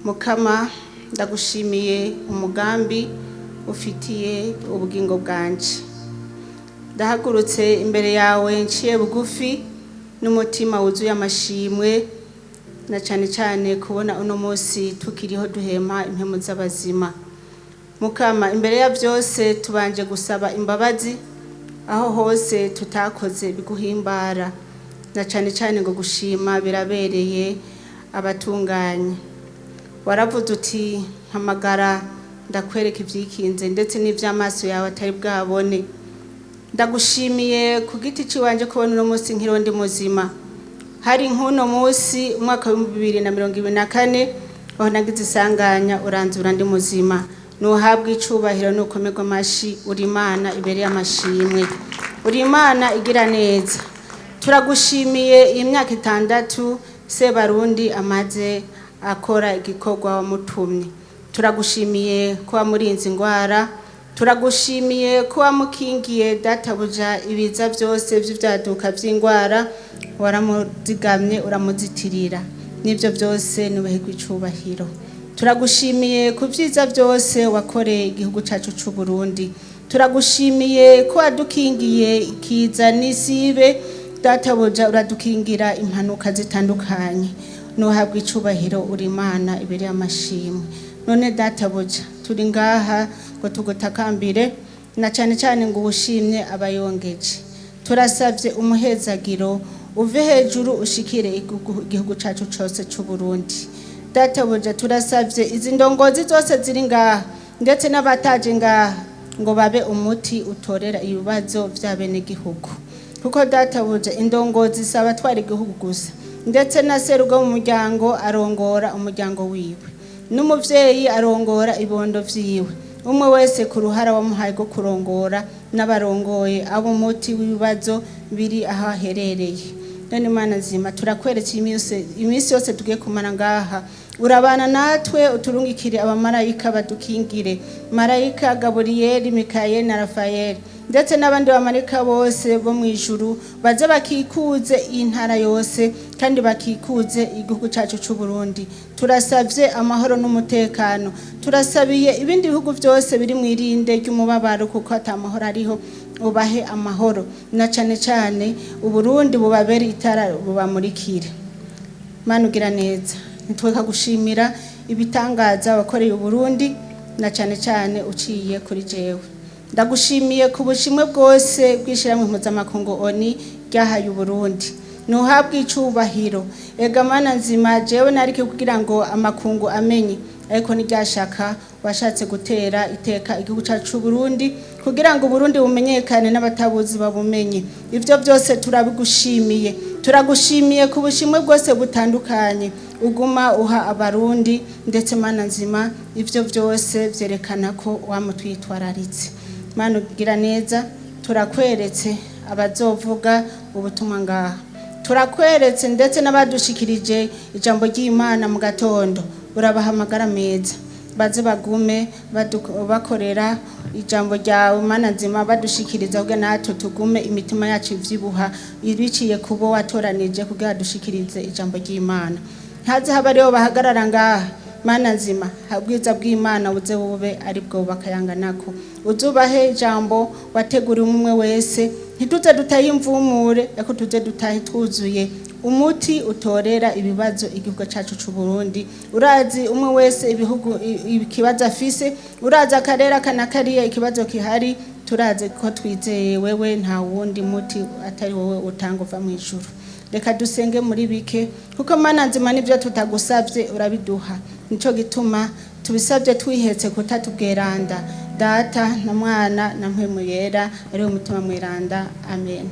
Mukama, ndagushimiye umugambi ufitiye ubugingo bwanje. Ndahagurutse imbere yawe nciye bugufi n'umutima wuzuye amashimwe, na cyane cyane kubona uno munsi tukiriho duhema impemu z'abazima. Mukama, imbere ya byose tubanje gusaba imbabazi aho hose tutakoze biguhimbara, na cyane cyane ngo gushima birabereye abatunganye. Waravuze uti: "Mpamagara ndakwereka ibyikinze ndetse n'iby'amaso yawe atari bwabone." Ndagushimiye ku giti cy'iwanje kubona uno munsi nkiriho ndi muzima. Hari nk'uno munsi umwaka wa 2024 aho nagize isanganya, uranzura ndi muzima. Nuhabwa icubahiro, nukomerwa amashi. Uri Imana ibereye amashimwe, uri Imana igira neza. Turagushimiye iyi myaka 6 Sebarundi amaze akora igikorwa wamutumye. Turagushimiye ko wamurinze ingwara, turagushimiye ko wamukingiye, databuja, ibiza byose by'ibyaduka by'ingwara. Waramuzigamye, uramuzitirira, n'ibyo byose nubaherwa icubahiro. Turagushimiye ku byiza byose wakoreye igihugu cyacu cy'u Burundi. Turagushimiye ko wadukingiye ikiza n'isibe, databuja, uradukingira impanuka zitandukanye. Nuhabwa icubahiro, uri Imana ibereye amashimwe. None databuja, turi ngaha ngo tugutakambire, na cyane cyane ngo uwushimye abayongeje. Turasabye umuhezagiro uve hejuru ushikire igihugu cyacu cyose cy'u Burundi. Databuja, turasabye izi ndongozi zose ziri ngaha ndetse n'abataje ngaha ngo babe umuti utorera ibibazo by'abenegihugu, kuko databuja, indongozi si abatwara igihugu gusa, ndetse na serugo mu muryango arongora umuryango wiwe, n'umuvyeyi arongora ibondo vyiwe. Umwe wese ku ruhara wamuhaye rwo kurongora, n'abarongoye abo umuti w'ibibazo biri aho aherereye. None Imana nzima, turakweretse iminsi yose tugiye kumara ngaha. Urabana natwe, uturungikire abamarayika badukingire, marayika Gaburiyeli, Mikayeli na Rafayeli, ndetse n'abandi bamarayika bose bo mu ijuru, baze bakikuze intara yose kandi bakikuze igihugu cyacu cy'u Burundi. Turasabye amahoro n'umutekano. Turasabiye ibindi bihugu byose biri mu irinde ry'umubabaro kuko ata mahoro ariho. Ubahe amahoro, na cyane cyane Uburundi bubabere itara bubamurikire. Mana ugira neza, ntitweka gushimira ibitangaza wakoreye Uburundi, na cyane cyane uciye kuri jewe. Ndagushimiye ku bushimwe bwose bw'ishyirahamwe mpuzamakungu ONU ryahaye Uburundi. Ntuhabwe icubahiro. Ega Mana nzima, jewe narike kugira ngo amakungu amenye, ariko ntiryashaka. Washatse gutera iteka igihugu cyacu c'u Burundi kugira ngo Uburundi bumenyekane n'abatabuzi babumenye. Ivyo byose turabigushimiye. Turagushimiye ku bushimwe bwose butandukanye uguma uha Abarundi, ndetse Mana nzima, ivyo byose vyerekana ko wamutwitwararitse. Mana ugira neza, turakweretse abazovuga ubutumwa ngaha, turakweretse ndetse n'abadushikirije ijambo ry'Imana mu gatondo. Urabahamagara meza, baze bagume bakorera ijambo ryawe, Mana nzima, badushikiriza kugira natwe tugume imitima yacu ivyibuha biciye kubo watoranije kugira dushikirize ijambo ry'Imana. Ntaze habe aribo bahagarara ngaha. Mana nzima, ubwiza bw'Imana buze bube ari bwo bakayanganako. Uzubahe ijambo wateguriwe umwe wese. Ntituze dutahe imvumure, ariko tuze dutahe twuzuye umuti utorera ibibazo igihugu cyacu cy'u Burundi. Urazi umwe wese ibihugu ikibazo afise, urazi akarere aka na kariya ikibazo kihari. Turazi ko twizeye wewe, nta wundi muti atari wowe utanga uva mu ijuru. Reka dusenge muri bike, kuko Mana nzima, nibyo tutagusabye urabiduha. Nico gituma tubisabye twihetse kutatubweranda, Data na Mwana na Mpwemu Yera, ariwe Mutima Mweranda. Amen.